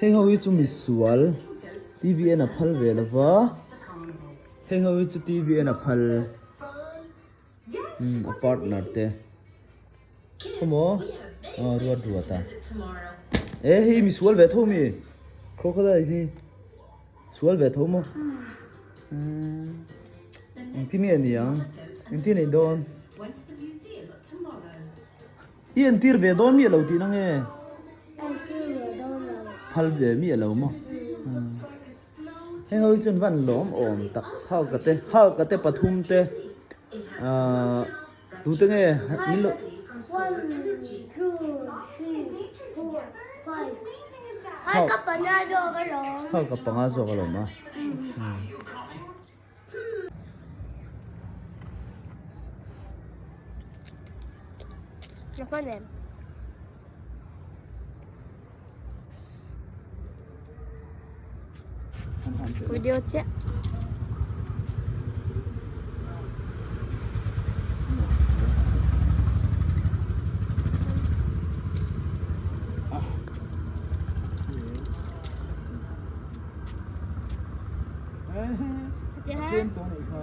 Heng ho hi chu misual TV en a phal ve lo va, heng ho hi chu TV en a phal umm a partner te khawmaw aw ruat ruat a e hei misual ve tho mi crocodile hi sual ve tho maw umm engtin nge ni ang engtin a ni dawn. I entir ve dawn miah lo tihna nge? Entir ve dawn lo. Phal ve miah lo maw? Hei ho hi chuan van lawm awm tak Hulk-a te Hulk-a te pathum te ahh tute nge min lo One, two, three, four, five Hulk-a panga zawk alawm. Hulk-a panga zawk alawm a. Video chiah. Tlem tawh anih kha.